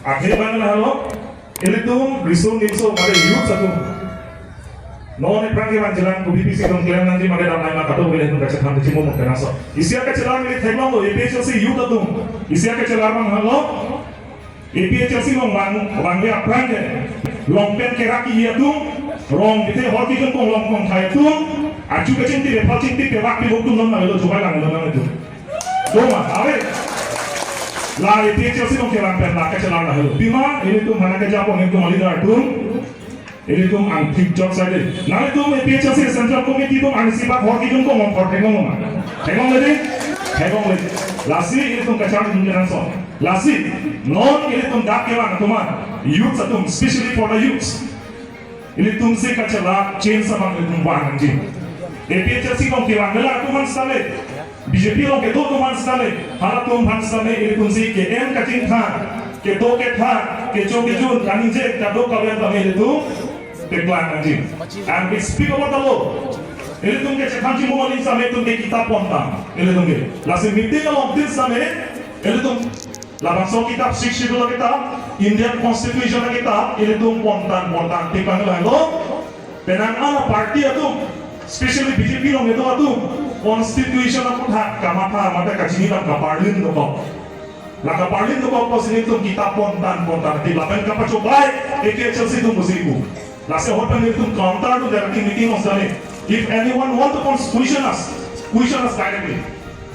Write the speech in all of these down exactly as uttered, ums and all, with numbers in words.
Akhir mana halo? Ilitum riso nimso mate youth atum. Non ephrang kevan chelang ko B P C atum klem nangji mate dam nai ma kadokave ilitum kachethan kachimum kenangsot. Isi akechelar neli theklonglo A P H L C youth atum. Isi akechelar abang halo. A P H L C along vang, vangve aphrang ke. Long pant kerak-i atum, rong kethe hor kejun kong long kong thai atum, achu kachingthir, ephal chingthir, pevak pevok atum non nanglo, chubai langlo nangtum. Doma, ave. La A P H L C along kelang pen la kachelar lahelo. Pima, ilitum aphan kejapon ilitum a-leader atum. Ilitum angthik jok saide. Nanglitum A P H L C Central Committee atum ansi bak hor kejun kong ongkor theklong ma. Theklongle dei. Theklongle. Lasi ilitum kacharli kenangsot. Lasi, non ilitum dak kevang atum, youths atum, especially for the youths. Ilitum si kachelar change abang ilitum vang nangji. A P H L C along kevang mela atum aphan sale, B J P along kedo atum aphan sale, halatum aphan sale ilitum si ke-en kachingthang, kedo kethang, kecho kejun, kaningje kadokave tame ilitum paklang nangji. And we speak about the law. Ilitum kachethan chimum aling same ilitum ke kitap pon tang, ilitum ke. Lasi meeting along tin same ilitum labangso kitap, Sixth Schedule akitap, Indian Constitution akitap, ilitum pon tang pon tang, tik panglo. Penang an a-party atum, especially B J P along kedo atum, Constitution aputhak kamatha mate kachini dam kaparlin dokok. La kaparlin dokok apotsi ilitum kitap pon tang pon tang, tik lapen kapachobai A P H L C atum pusi pu. Lasi ahut pen ilitum counter atum directly meeting along sale. If anyone want to cons-, question us, question us directly.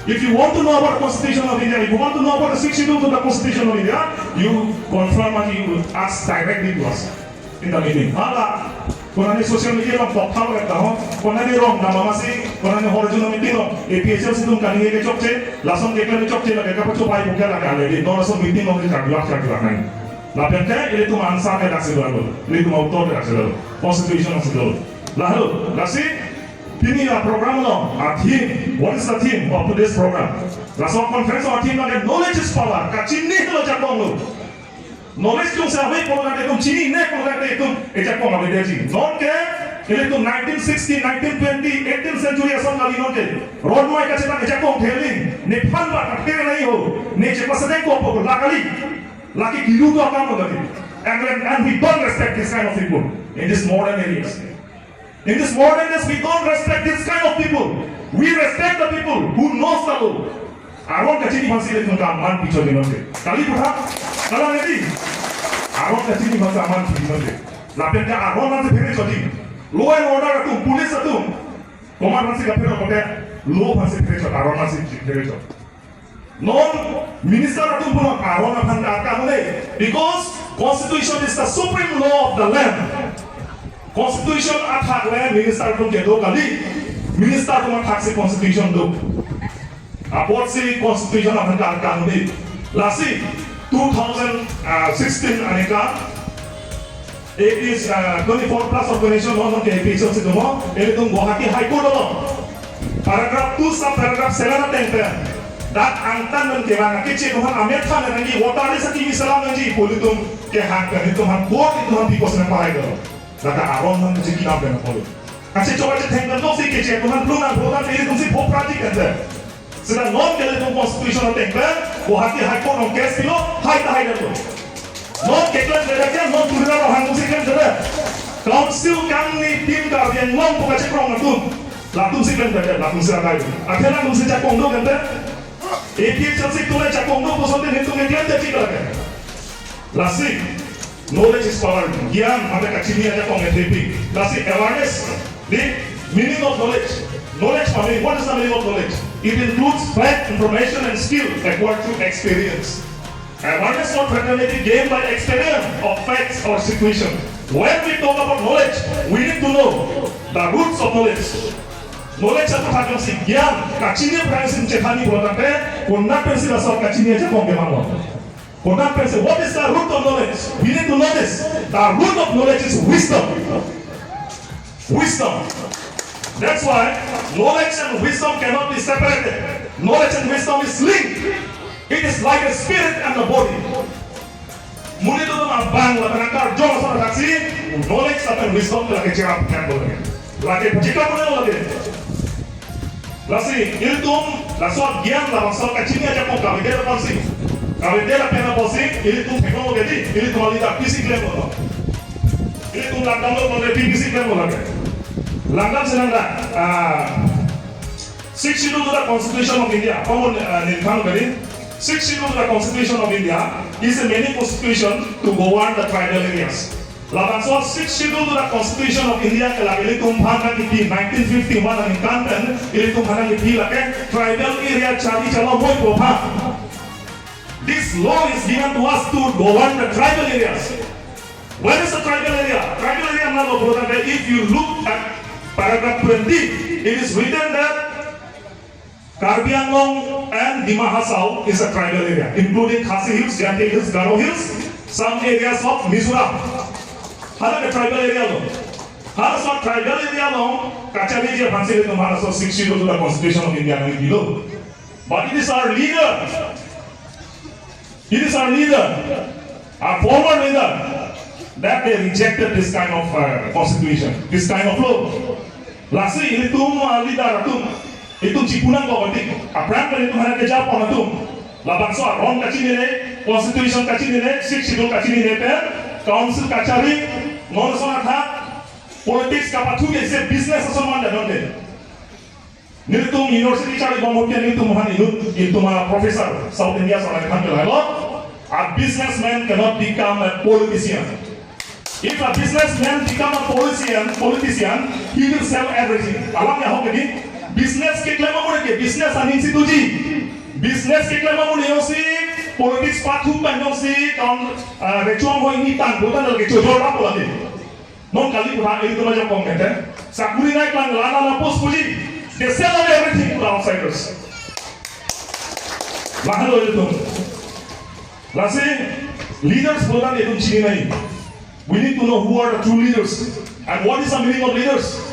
If you want to know about the Constitution of India, if you want to know about the Sixth Schedule to the Constitution of India, you confirm and you ask directly to us in the meeting. Hala, konane social media along tokthal rek dahon, konane rong dam amatsi, konane hor kejun meeting along, A P H L C atum kaningje kechokche, lason keklem kechokche, lake kapachobai bukan lake ale, di non lason meeting along di karjuak karjuak nai. Lapen ke, ilitum answer ke daksi dolo, ilitum author ke daksi dolo, Constitution daksi dolo. Lahelo, lasi, pini a-program along, a-theme, what is the theme of today's program? Laso conference a-theme lake knowledge is power, kachini lo jakong lo. Knowledge atum si ave pulo tangte itum, chinine pulo tangte itum, ejakong avedetji. Non ke, ilitum nineteen sixteen, nineteen twenty, eighteenth century ason kali non ke. Ron mai kachethan ejakong theling, nephan ba kathe nai ho, ne chepasedeng ko po la kali. Lake kilu do akam lo kali. And when, and we don't respect this kind of people in this modern areas. In this modern days, we don't respect this kind of people. We respect the people who knows the law. Aron kachini aphansi ilitum kaman pichotji non ke. Kali putha, kalang edi. Aron kachini aphansi aman pichotji non ke. Lapen ke aron aphansi phere chotji. Law and order atum, police atum. Komat aphansi kaphere chot ke, law aphansi phere chot, aron aphansi phere chot. Non minister atum punon aron aphan ka-an kangde. Because Constitution is the supreme law of the land. Constitution athak le minister atum kedo kali. Minister atum athaksi Constitution do. Apotsi Constitution aphan ka-an kangde. Lasi two thousand sixteen aningkan A P, uh, twenty-four plus organization non ke A P H L C atum, ilitum Guwahati High Court along paragraph two sub paragraph seven ateng pen dak angtan pen kevang akeche atum aphan amethan nangji, voter list akimi selam nangji pu ilitum kehang pen ilitum aphan court ilitum aphan pi pusi nangpahai do. Lata aron aphan kachini dam pen apot. Kachecho kachetheng pen doksi keche atum aphan plung nang voter ilitum si pho prajik kan. Seta non ke ilitum Constitution ateng pen Guwahati High Court along case pilo, hai ta haidetlo. Non keklemkledet ke non Tuliram Ronghang atumsi klemkledet. Council kangni Team Karbi Anglong pu kachekrong atum, latumsi klemkledet, latumsi akai. Akhirla latumsi jakong do klemkledet. A P H L C atum le jakong do puson te netum keklemkledet chiklo ke. Lasi, knowledge is power. Gyan mate kachini ajakong ethepi. Lasi awareness, the meaning of knowledge. Knowledge pame, what is the meaning of knowledge? It includes fact, information and skill acquired through experience. Awareness or fraternity gained by experience of facts or situation. When we talk about knowledge, we need to know the roots of knowledge. Knowledge aputhak si gyan, kachini aphrangsi chethanji pulo tangte, konat pensi laso kachini ajakong kemanglo. Konat pensi, what is the root of knowledge? We need to know this. The root of knowledge is wisdom. Wisdom. That's why knowledge and wisdom cannot be separated. Knowledge and wisdom is linked. It is like a spirit and the body. Monit atum abang lapen akarjong ason athaksi, knowledge lapen wisdom lake cherap kan bo lake. Lake jika punya lake. Lasi, ilitum, laso gyan, labangso kachini ajakong kavedet aphansi. Kabe dia lapen apotsi, ilitum theklong lo ke di, ilitum alida pisi klemlo. Ilitum langdamlo, mane pisi klemlo lake. Langdam senang da. Ah, Sixth Schedule to the Constitution of India. Common, uh, ningkan kali. Sixth Schedule to the Constitution of India is a main constitution to govern the tribal areas. Labangso Sixth Schedule to the Constitution of India ke lake ilitum aphan nangkipi nineteen fifty-one aningkan pen ilitum aphan nangkipi lake tribal area chari chalo moi po aphan. This law is given to us to govern the tribal areas. Where is the tribal area? Tribal area na lo, if you look at paragraph twenty, it is written that Karbi Anglong and Dima Hasao is a tribal area, including Khasi Hills, Jaintia Hills, Garo Hills, some areas of Mizoram. Hala ke tribal area lo. Halaso tribal area along kachariji aphansi ilitum halaso Sixth Schedule to the Constitution of India nangpilo. But it is our leader. It is our leader, our former leader, that they rejected this kind of, uh, constitution, this kind of law. Lasi ilitum, uh, leader atum, itum chipunang ko batik, aphrang pen itum hana kejapon atum. Labangso aron kachinine, constitution kachinine, Sixth Schedule kachinine pen, council kachari, non son athak, politics kapathu ke isi business ason man dadonde. Nelitum university chari bom ahut ke nelitum aphan inut, ilitum a-professor South India ason aphan kehai lo, a businessman cannot become a politician. If a businessman become a politician, politician, he will sell everything. Alam ya ho ke di, business keklem amonit ke business aning si doji. Business keklem amonit jongsi politics pathu pen jongsi kaun, ah, rechuang hoi ni tan botan lake chojor apo lake. Non kali pura ilitum ajakong kete. Sakuri nai klang lana na post puji. They sell away everything to the outsiders. Lahenlo ilitum. Lasi leaders bola ilitum chini nai. We need to know who are the true leaders and what is the meaning of leaders.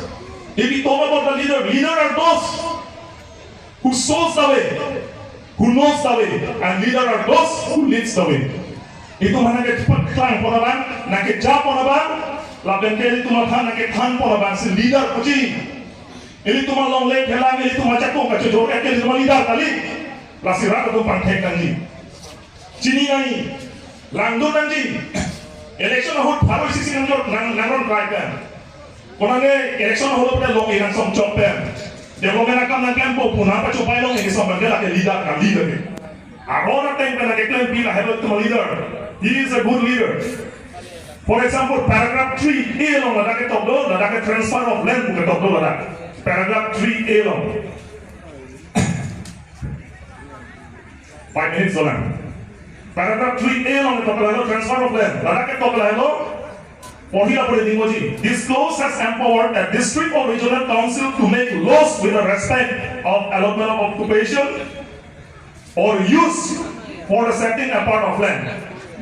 If we talk about the leader, leader are those who shows the way, who knows the way, and leader are those who leads the way. Itum hana kepaklang pon abang, nangkejapon abang, lapen ke ilitum aphan nangkethan pon abang si leader puji. Ilitum alongle phelang, ilitum ajakong kachojor ke ilitum leader kali. Lasi rat atum pangthek nangji. Chini nangji, langdun nangji. Election ahut pharo isi si nangjor nang, nangron try pen. Konane election ahut pen long inang song chok pen. Development akam nangklempo pu nangpachopai long ini song pen ke lake leader kali lake. Aron ateng pen lake klempi lahelo itum leader. He is a good leader. For example, paragraph three A along ladak ketok do, ladak ke transfer of land pu ketok do ladak. Paragraph three A along. Five minutes dolang. Paragraph three A along ketok lahelo transfer of land. Ladak ketok lahelo. Pori apore dingboji. This clause has empowered a district or regional council to make laws with the respect of allotment of occupation or use for the setting apart of land.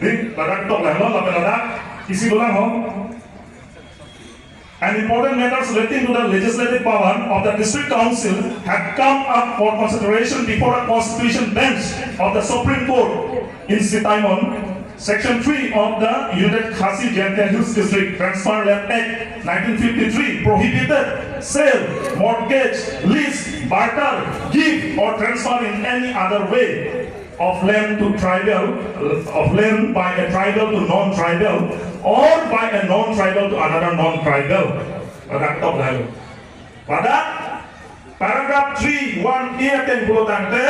Di, ladak ketok lahelo, lapen ladak isi dolang ho. And important matters relating to the legislative power of the District Council had come up for consideration before a constitution bench of the Supreme Court in Sitaimon. Section three of the United Khasi Jaintia Hills District Transfer Land Act nineteen fifty-three prohibited sale, mortgage, lease, barter, gift, or transfer in any other way of land to tribal, of land by a tribal to non-tribal, or by a non-tribal to another non-tribal. Ladak ketok lahelo. Pada paragraph three one A ateng pulo tangte,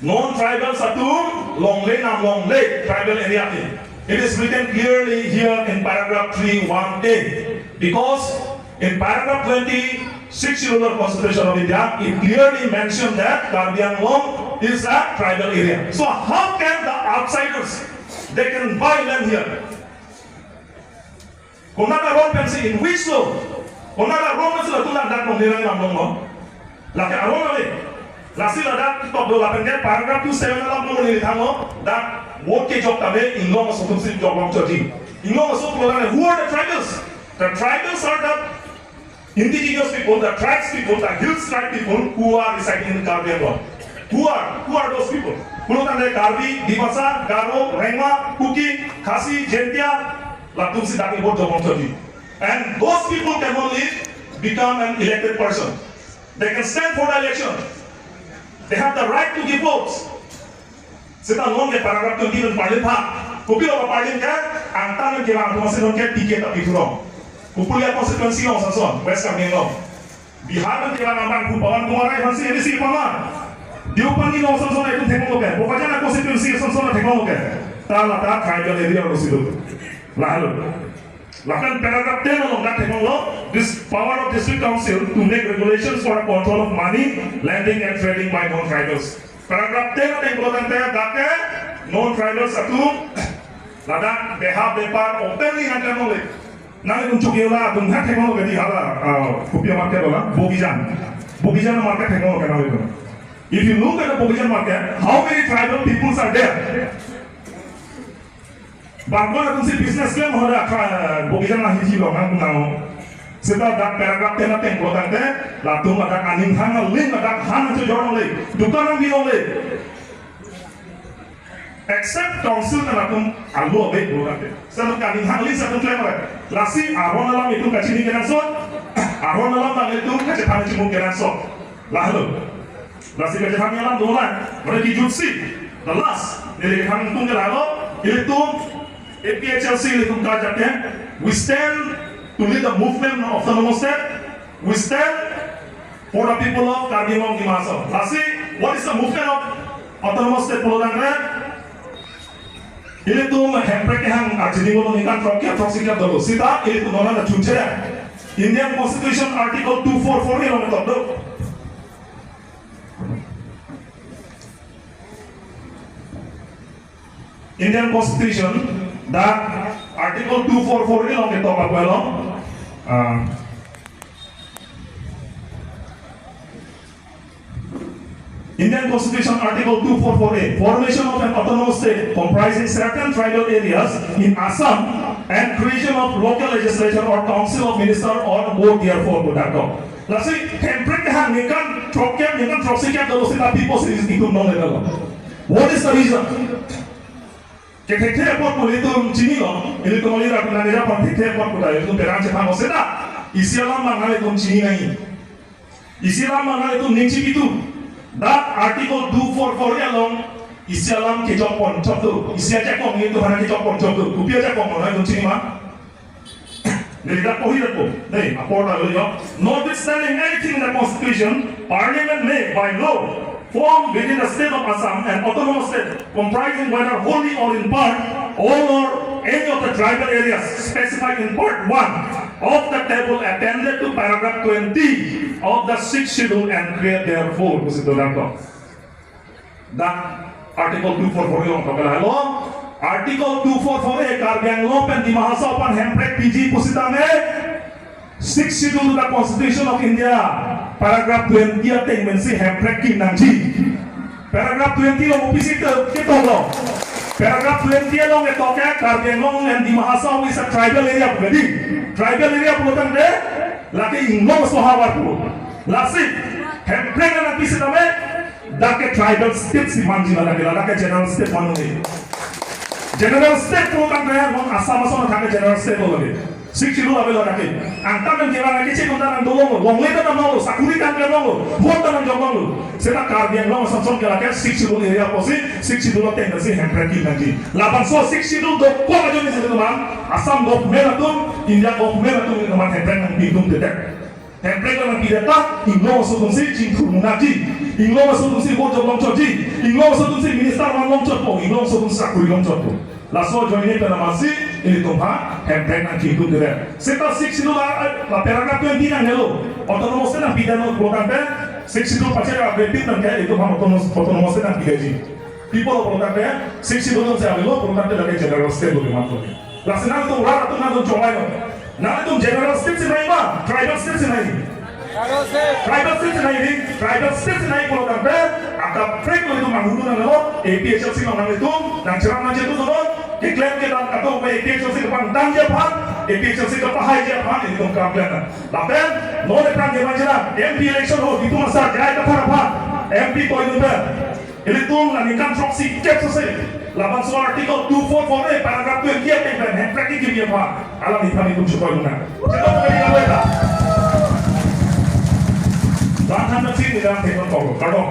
non-tribal atum longle nam longle tribal area ke. It is written clearly here in paragraph three one A, because in paragraph twenty-six Schedule of Constitution of India, it clearly mentioned that Karbi Anglong is a tribal area. So how can the outsiders, they can buy land here? Konat aron pensi, in which law? Konat aron pensi latum ladak nong nirang nam nong nong. Lake aron ave. Lasi ladak ketok do lapen ke paragraph two seven alam nong nirang tanglo. Dak vote kejok tame inglong aso atumsi jok long choji. Inglong aso pulo tangte, who are the tribals? The tribals are the indigenous people, the tribes people, the hills tribe people who are residing in Karbi Anglong. Who are, who are those people? Pulo tangte Karbi, Dimasa, Garo, Rengma, Kuki, Khasi, Jaintia, latumsi dak vote jok long choji. And those people can only become an elected person. They can stand for the election. They have the right to give votes. Seta non ke paragraph twenty pen parlin tha. Kopilo paparlin ke, angtan pen kelang atum si non ke ticket ta pithuron. Kopulia constituency along ason ason, West Karbi Anglong. Bihar pen kelang abang pu Pawan Kumar Rai aphansi A D C pama. Deopani along ason ason itum theklonglo ke. Bokajan a constituency ason ason theklonglo ke. Ta lata tribal area lo si do. Lahelo. Lapen paragraph ten along dak theklonglo, this power of district council to make regulations for the control of money lending and trading by non-tribals. Paragraph ten ateng pulotangte dak ke non-tribals atum ladak beha bepar openly nangklemlo le. Nanglitum chokche la atum ha theklonglo ke di hala, ah, Kupiah market lo la, Bogijan. Bogijan market theklonglo ke nanglitum. If you look at the Bogijan market, how many tribal peoples are there? Bangkon atum si business klem hoda kha Bogijan ahi ji long nang kunang. Seta dak paragraph ten ateng pulotangte, latum ladak aning hang aling ladak han chojor le, dukan nang bi le. Except council kan atum alu abe pulotangte. Seta aning hang aling si atum klem le. Lasi aron alam itum kachini kenangsot, aron alam nanglitum kachethan chimung kenangsot. Lahelo. Lasi kachethan alam dolang. Mari kijutsi. The last. Neli kachethan tung ke lahelo. Ilitum A P H L C ilitum kajak ke. We stand to lead the movement of autonomous state. We stand for the people of Karbi Anglong Dima Hasao. Lasi, what is the movement of autonomous state pulotangte? Ilitum hemprek kehang arjini ngolo ningkan throkkep throksi kep dolo. Seta ilitum nona na chunche. Indian Constitution Article two four four A along ketok do. Indian Constitution, the Article two four four A along ketok apa along? Ah. Indian Constitution Article two four four A, formation of an autonomous state comprising certain tribal areas in Assam and creation of local legislature or council of minister or board therefore, pu dak do. Lasi hemprek kehang ningkan throkkep ningkan throksi kep dolo seta pi apotsi itum nongle lo. What is the reason? Kethekthe apot pu ilitum chinilo, ilitum alira pinanira pon thekthe apot pu ta ilitum perang chepang seta. Isi alam abang nanglitum chini nangji. Isi alam abang nanglitum ning chipi tu. Dak Article two four four A along isi alam kejok pon chok tu. Isi ajakong ilitum aphan kejok pon chok tu. Kopi ajakong nanglitum chini ma? Neli dak pohi dak po. Neli apor dak lo yo. Notwithstanding anything in the Constitution, Parliament may, by law, form within the state of Assam an autonomous state comprising whether wholly or in part all or any of the tribal areas specified in part one of the table appended to paragraph twenty of the sixth schedule and create therefore, pusi do dak do. Dak Article two four four A along ketok lahelo. Article two four four A Karbi Anglong pen Dima Hasao aphan hemprek piji pusitame, sixth schedule to the Constitution of India, paragraph twenty ateng pensi hemprek kim nangji. Paragraph twenty along kopisi te-, ketoklo? Paragraph twenty along ketok ke Karbi Anglong and Dima Hasao is a tribal area pu ke di. Tribal area pulotangte lake inglong aso havar pu. Lasi hemprek nangpi sitame, dak ke tribal state si manji, ladak ke, ladak ke general state man nangji. General state pulotangte non Assam ason athak ke general state lo lake. Sixth schedule avelo lake. Angtan nangkelang ke chikon ta nangdolonglo, longle ta nangdolonglo, sakuri ta nangkelonglo, vote ta nangjokdamlo. Seta Karbi Anglong ason ason ke lake sixth schedule area apotsi, sixth schedule ateng si hemprek kim nangji. Labangso sixth schedule dokok ajoine si teman, Assam government atum, India government atum teman hemprek nangpi atum tetek. Hemprek nangpi det ta, inglong aso atumsi chingthur munaji, inglong aso atumsi vote jok longchotji, inglong aso atumsi minister van longchotpo, inglong aso atumsi sakuri longchotpo. Laso ajoine pen amatsi ilitum aphan hemprek nangkimtun det. Seta sixth schedule la, la paragraph twenty nangnelo. Autonomous state nangpi det non pulotangte, sixth schedule pache ra bepit nangke ilitum aphan autonomous, autonomous state nangpi detji. Pi apot pulotangte, sixth schedule si avelo pulotangte lake general state lo kematlo. Lasi nangtum rat atum nangtum chonglai non. Nangtum general state si nangji ma, tribal state si nangji? Tribal state. Tribal state si nangji, tribal state si nangji pulotangte, akaprek lo itum manghudu nanglo, A P H L C along nanglitum, nangcherap nangchetu non, keklem kedam atum A P H L C kepangdamji aphan, A P H L C kepahaiji aphan, itum kam klem nang. Lapen, non epran keman chera, M P election ho, itum asar jai kathar aphan, M P toi itum pen. Ilitum la ningkan throksi kep sose. Labangso Article two four four A paragraph twenty ateng pen hemprek kekimji aphan alangliphan itum chukoi muna. Chetok kali kalu eta. Bang han nang sini dalam tekon toko. Kardom.